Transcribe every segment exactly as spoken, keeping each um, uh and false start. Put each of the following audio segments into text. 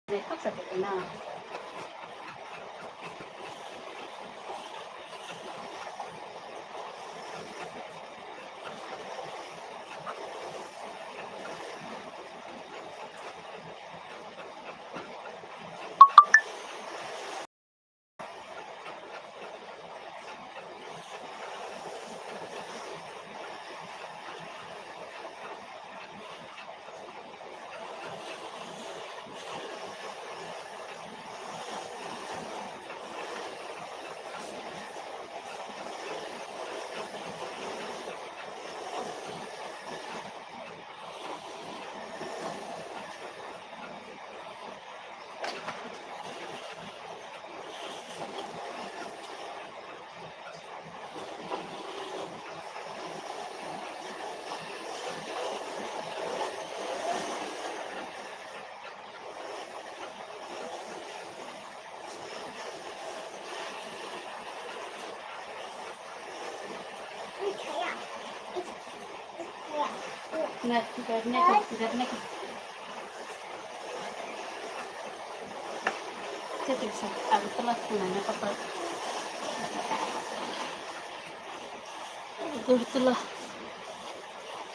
Agartala.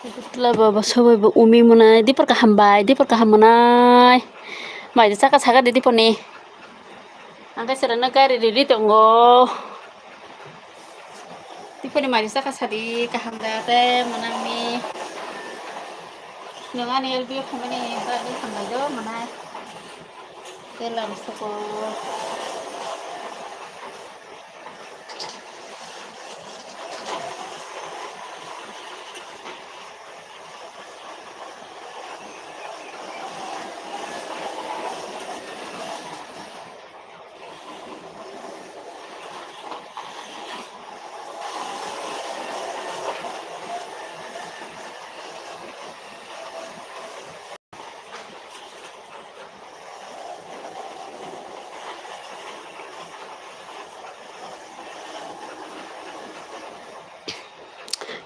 Agartala baba sobai bo umi mwnai. Dipor kaham bai, dipor kaham mwnai. Mai de saka saka de dipor ni. Ang khe chwraino gari riri tongo. Dipor ni mai de saka sadi kaham da te mwnangni. Nwng ani L B O khamani bagwi hambai do mwnai. Te lam soko.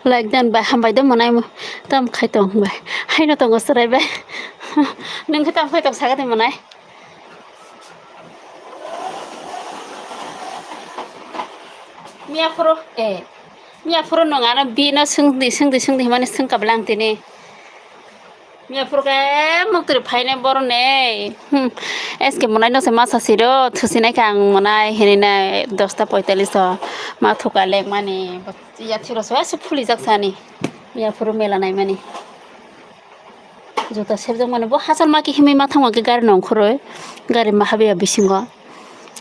Like dan bai, hambai do mwnai mo. Tam khai tong bai. Haino tongo chwrai bai. Nwng khe tam khai tong saga de mwnai. Miya phuru, eh. Miya phuru nwng ano bino swngdi, swngdi, swngdi hwnmani swng kabla ang tini. Miya phuru khe muktwrwi phainai borok nei. Hmm. S K mwnai no se masa siro, thusinai khe ang mwnai hinwi nai dosta poitalis o ma thuka lekmani. Yathiro so ese phulijak sani. Miya phuru mela naimani. Juta sebjak mani bo hachal ma kihimwi ma thangma khe gari no ongkhorwi. Gari ma habya bisingo.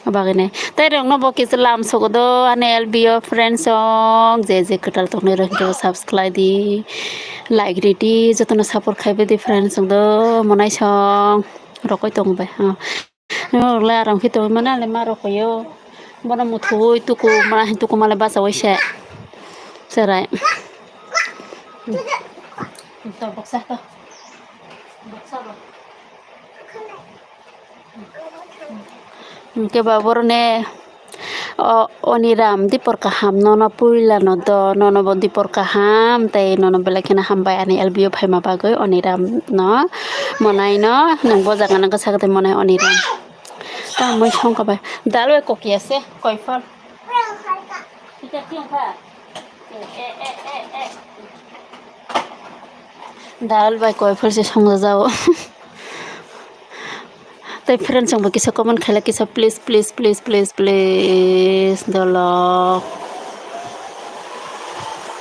Bagwini. Tei rokno bo kisa lam sogo do ani L B O friends song. Je je kwtal tongnai rok hinkhe subscribe di. Like ridi. Jotono support khaibai di friends song do. Monai song. Rokoi tong bai. Oh. Norok le aram khe tongwi mani ale ma rokoi o. Bono muthuwi tuku ma tuku male bachawi se. Cherai. To boksa to. Boksa bo. Hwnkhe ba boroni o, Oniram dipor kaham nono puila no do, nono bo dipor kaham tei nono belai kheno hambai ani L B O phaima bagwi Oniram no, monai no, nwng bo jaga no khe sakhe monai Oniram. Tamoni songkha bai dal bai kokiya se koiphal. Dal bai koiphal se songjao. Tei friends chwngbo kisa comment khaila kisa please, please, please, please, please, dolok.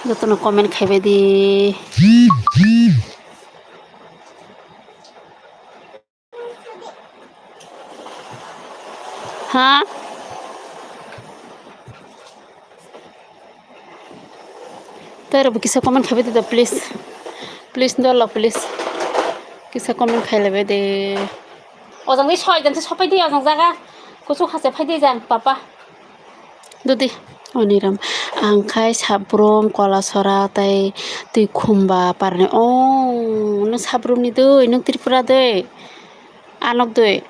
Jotono comment khaibai di. Ha? Tei rok bo kisa comment khaibai de, please. Please, dolo, please. Kisa comment khailaibai de. Ojang ni soi jan se sopai di, ojang jaga. Kuchuk hase phai di jan, papa. Dudi, Oniram. Ang khai Sabrum, Kolasora, tei twi khumba parni. Oh, nwng Sabrum ni dui, nwng Tripura dui. Anok dui.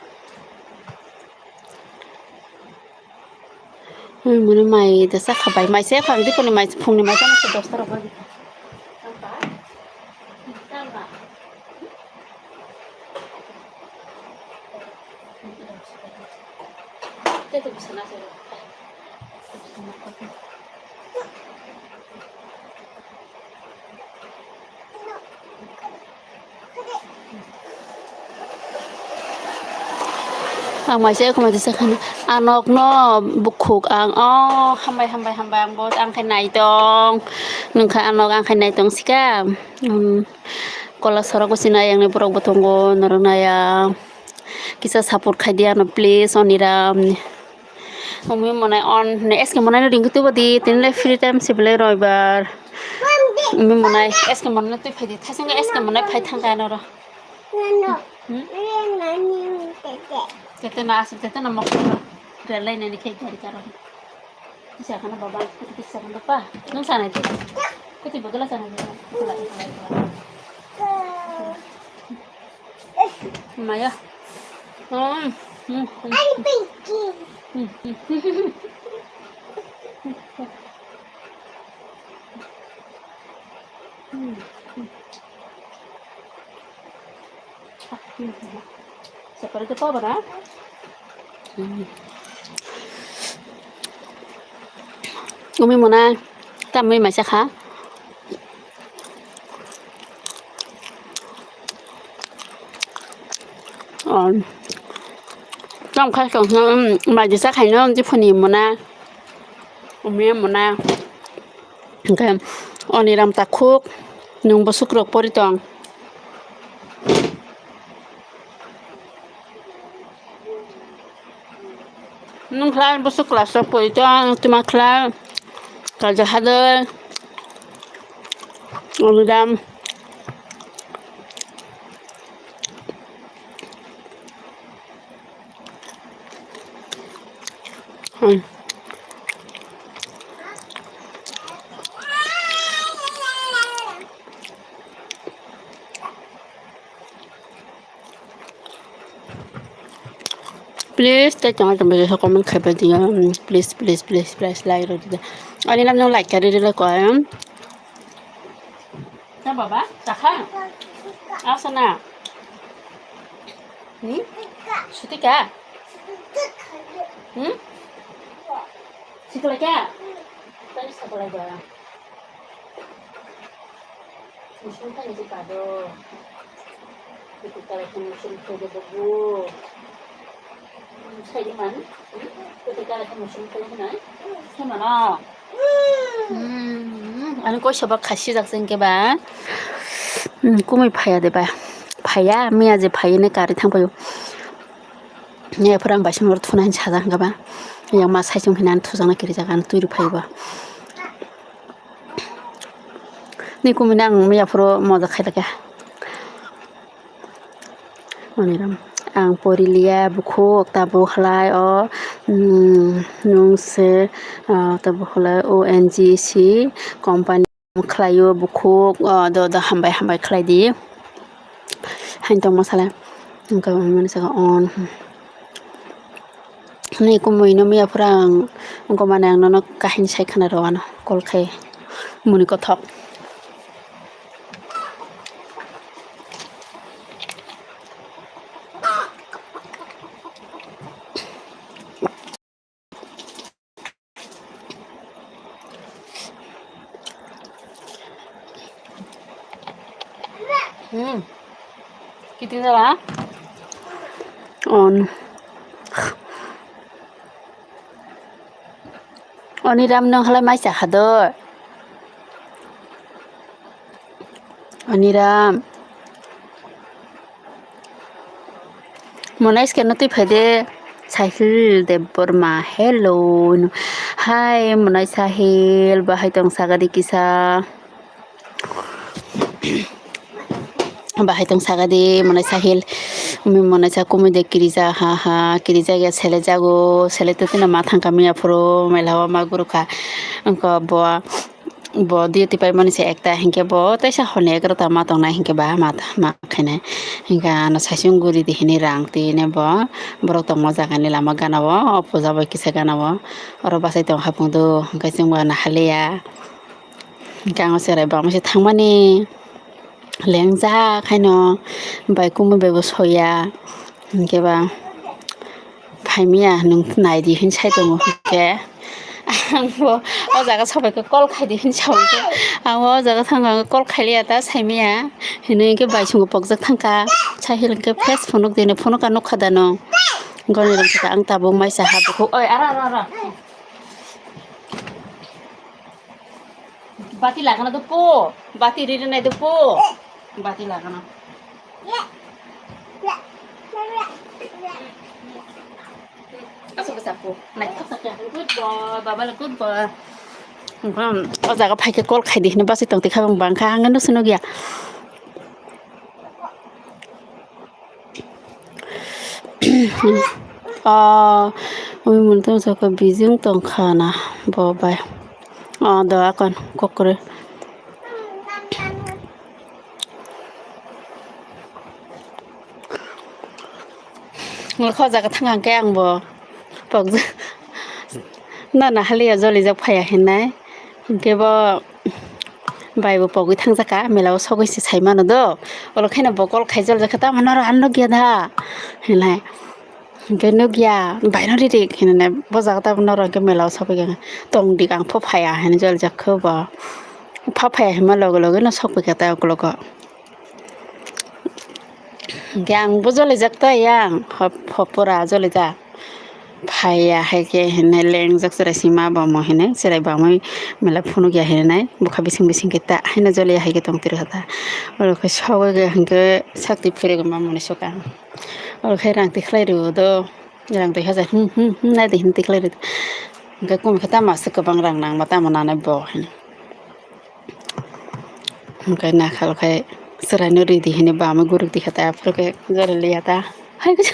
Hmm, mune mai da chakha bai. Mai se phang diponi mai phungni mai chama se dosta rok bai. Ang maisa ekhoma tisa khana. Ang nokno bukhuk ang. Oh, hambai, hambai, hambai. Ang bo, ang khe naitong. Nungkha ang nok ang khe naitong sika. Hmm. Kola sorok o sinai yang ni borok bo tongo, norok naya. Kisa support khai di ano, please, Oniram ni. Umi monai on, ne S K monai no ringkhe tubo di, tini le free time se belai roibar. Umi monai, S K monai no twi phai di, thasing S K monai phai thang kha noro. Hmm? Tete na asuk, tete na mokol. Relai nani khai gari karo. Kisa khana baba, kisa khana pa. Nung sanai di. Kuti bodol sanai di. Maya. Hmm. Hmm. Hmm. Hmm. Hmm. Separate pa bana. Umi mona tamwi maisa kha. Tam khai tong mai disa khaino jiphuni mona. Umi mona. Hingke Oniram takhuk, nwng bwswk rok pori tong. Nwng khlai bwswk class rok pori tong, tuma khlai kaja hadar, Oniram. Hmm. Please, tei tong tong bisa comment khai pai tong. Please, please, please, please, like rok di. Ani nam no like kari rila ko. Na baba, takha? Asa na? Hmm? Sutika? Hmm? Sikla kya? Tani sakla kya? Mushroom kha ni kado. Kutu kala khe mushroom khe de bobo. Sai di man. Kutu kala khe mushroom khe de na. Khe mano. Hmm. Ani koi soba khasi jak sing ke ba. Hmm, kumui phaya de ba. Phaya, miya je phai ne kari thang payo. Ne phorang bai sumur thuna hin sajak ga ba. Yang ma sai sung hinan thujak na kiri jak an tui ru phai ba. Ni kumui nang miya phoro moja khai laka. Oniram ang pori liya bukhuk tabuk halai o, mm, nung se, ah, tabuk halai O N G C company khlaio bukhuk, ah, do, do hambai, hambai khlai di. Hain tongma sala. Wngkha mani saka on. Ni kumui no miya phura ang wngkha mani ang nono kahini sai khna rw ano call khai muni kothok. Hmm. Kiting dala? On. Oniram nung halai mai cha khado. Oniram. Monai skeno twi phaide Sahil Debbarma. Hello. Hi, Monai Sahil. Bahai tong sagadi kisa. Bahai tong sagadi Monai Sahil. Umi Monai sa kumui de kirija ha ha. Kirija ya sele jago. Sele tutina ma thangka miya phuru melawa ma guru kha. Angko bo. Bo duty paimani se ekta, hinkhe bo teisa hone egarota ma tongnai, hinkhe ba ma, ma khainai. Hinkhe ano saisung guri di hini rang twi ne bo borok tongma jagani lama gana o, o puja bai kisa gana o, oro bachai tong hapung do, hinkhe chwng bo nahaliya. Hinkhe ang o cherai bo ama se thangmani lengjak haino, bai kumui bai bo soya, hinkhe ba. Khaimya nwng naidi hin sai tongo hinkhe. Ang bo o jaga sobaikhe call khaidi hin sao hinkhe. Ang bo o jaga thangkha call khailiya ta saimaya. Hinwi hinkhe bai swngo pokjak thangkha. Sai hinkhe face phunuk dini phunuk ka nukha dano. Goni rwngkha ang tabuk mai saha bukhuk. Oi, ara, ara, ara. Bati lagana do po. Bati ri ri nai do po. Bati lagana. Asuk sa po. Nai. Good boy, baba la good boy. Hmm, o jaga phaikhe call khaidi hino basi tongti khabang bangkha ang no sino gya. Ah, ui mantong saka bijing tongkha na bo bai. Ah, do akon kokore. Ngorkha jaga thang hangke ang bo pokjak. Na na haliya jolijak phaiya hinai. Hinkhe bo bai bo pogwi thangjak ka, mela o sogwi se sai mano do. Olo khe no bo call khai jolijak khe, "Tamo noro ang nukya da?" hinai. Hinkhe, "Nukya, bai no ririk," hinai. Bo jaga tamo noro hinkhe mela o sogwi khe, "Tong dik, ang pho phaiya," hinui jolijak khe bo. Pha phaiya hinma loge loge no sogwi khe ta ukologo. Hinkhe ang bo jolijak ta yang, hop, hop pura jolijak. Phaiya hai khe hinui lengjak cherai sima bo mo hinui, cherai bamui mela phunukya hinui, bwkha bising bising khe ta haino joliya hai khe tongtwrwkha ta. Oro khe sogwi khe hinkhe sakti phirigwi mamani sokha. Oro khe rang tikhlai rw do, rang dui hajar, hmm, hmm, hmm, nai di hinui tikhlai rw do. Hinkhe kumi khe tamo aswk kwbang rang nangma tamo nanai bo hinui. Hwnkhe nakhal khai chwraino ridi hini bamwi guruk dikha ta, aphuru khe jora liya ta. Hai khe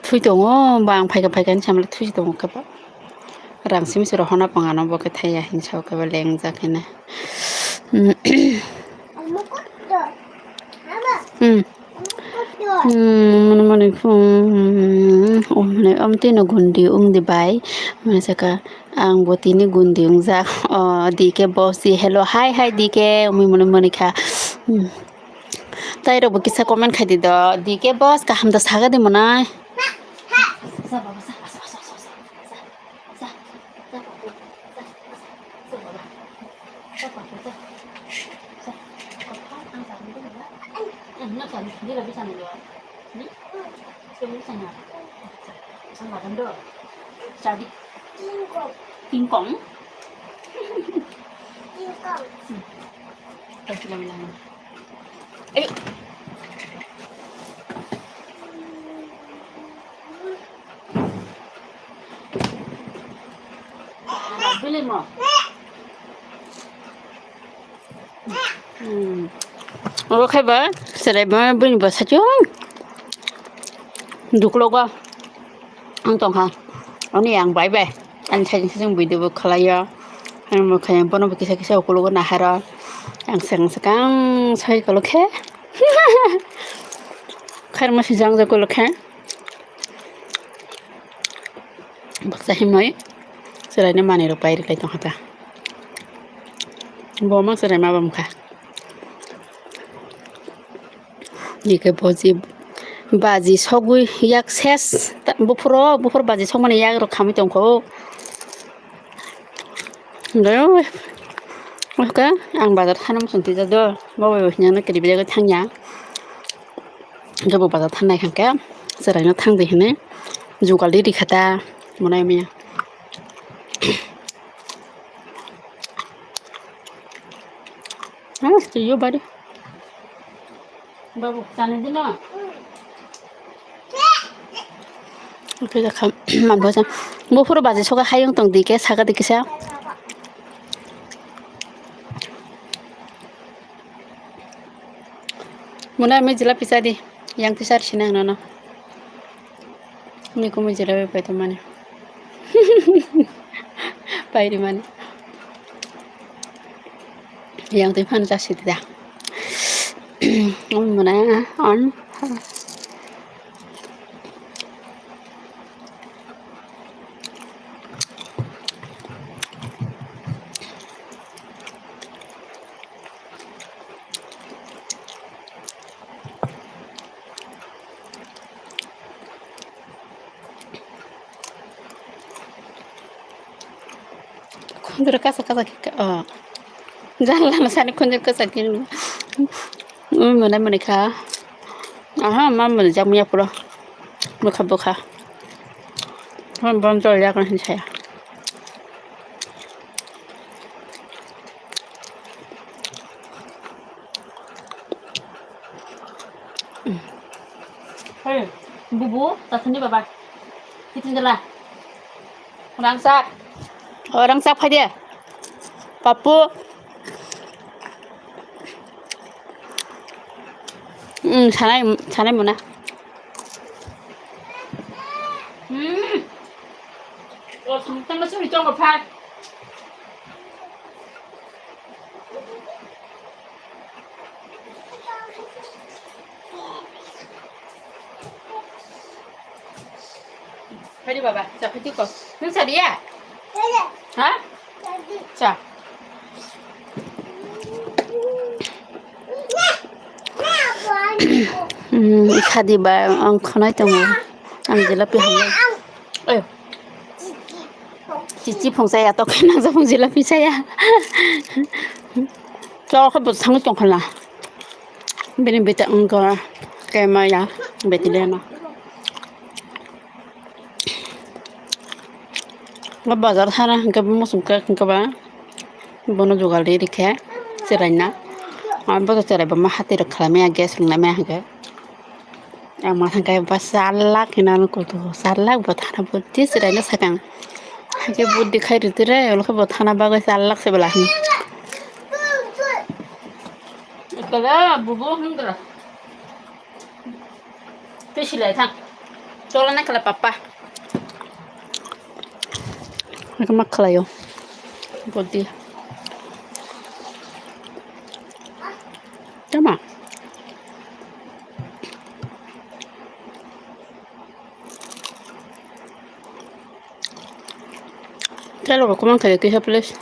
thui tongo, bang phaikha phaikha hinwi samle thui tongo khe ba. Rang simi sero hona pangano bo khe thaiya hinwi sao khe ba lengjak hini. Hmm. Hmm, mani, mani, hmm, oh, mani, amtwi no gundi wng di bai. Mani saka, ang bo tini gundi wngjak. Oh, D K boss di, hello, hi, hi, D K, umi mani, mani kha. Hmm. Tai rok bo kisa comment khai di do, D K boss, kaham da saga di monai. Tingkong. Ayo. Bili mo. Hmm. Oro khai ba, serai ba, bini bwsa chwng. Duklogo. Ang tongkha. Ani ang bai bai. Ani sajing sajing video bo khlaiyo. Ang bo khe bono bo kisa kisa ukologo naharo. Ang swkang swkang soi kolokhe. Khairma sijang je kolokhe. Baksa himoi chwraino manwi rok pai rwlai tongkha ta. Bo ma chwrai ma bam kha. Dike boji baji sogwi yak ses ta-, buphuro, buphuro baji sogmani yak rok khamwi tongkho. Hwnkhe, hwnkhe ang bazar thana muchung twijak do, bo bai bo hinjakno kwrwi bwlaiwi thangya. Hwnkhe bo bazar thanai hwnkhe chwraino thangdi hinwi jugal riri kha ta, monai maya. Ah, twiyo bari. Babu, chani dino. Oke, jakha, mambo sa. Buphuru baji soka hayung tong dike, saka dike sa. Muna, ami jila pisa di. Yang tisar sinang nono. Ni kumui jila bai pai tongmani. Pai rimani. Yang twi phano chasi da. Om muna on. Dura kasa kasa khe, oh. Janla na sani khunju kasa khe. Ui, mwnai mwnai kha. Aha, ma mwnai jak muya puro. Bwkha bwkha. Hon bon jol jak na hin saya. Hey, bubu, tathani baba. Kitin jala. Rangchak. O rangchak phai de. Papu. Hmm, sanai, sanai muna. Hmm. O sumtang suri tongo phai. Phaidi baba, cha phaidi ko. Nwng cha diya? Ha? Cha. Hmm, khadi ba ang khonai tongo. Ang jelapi hamya. Ayo. Chichi phung saya to khe nang phung jelapi saya. Cho khe bo thangwi tong khala. Bini bete wngkha kemaya bete leno. Bo bazar thana hwnkhe bo muchung khe hwnkhe ba bono jugal ri rikhe chwraina. Abo bo chwrai bo ma hati rok khlai maya gas ringnai maya hwnkhe. Ang ma thangkhe ba chalak hina nukgo to, chalak bo thana buddi chwraino sakang. Hakhe buddi khai rwtwi re, olo khe bo thana bagwi chalak se bwla hini. Ekole bubu hwndra. Twi silai thang. Chola nai khala papa. Hakhe ma khlaio. Buddi. Tama. Telo bo kwbang khaio kisa, please.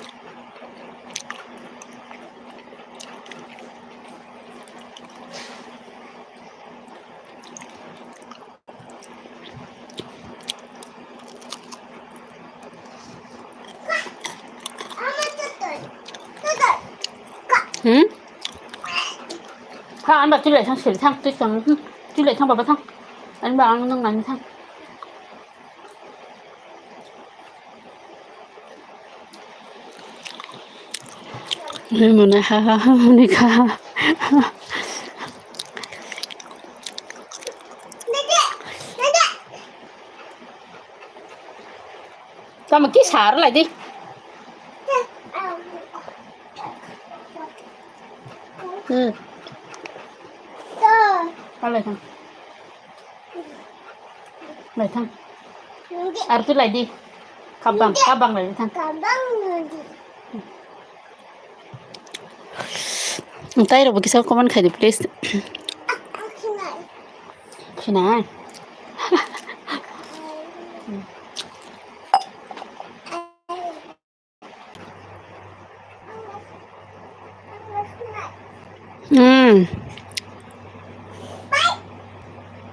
Hmm? Ha, ang ba twi lai thang, siri thang, twi thang, hmm, twi lai thang, baba thang. Ang ba ang nang nang thang. Ni mone ha ha ha mone kha. Tamo ki sar lai di. Hmm. Palai thang. Lai thang. Ar tu lai di. Kabang, kabang lai di thang. Tei rok bo kisa comment khai di, please. Khinai.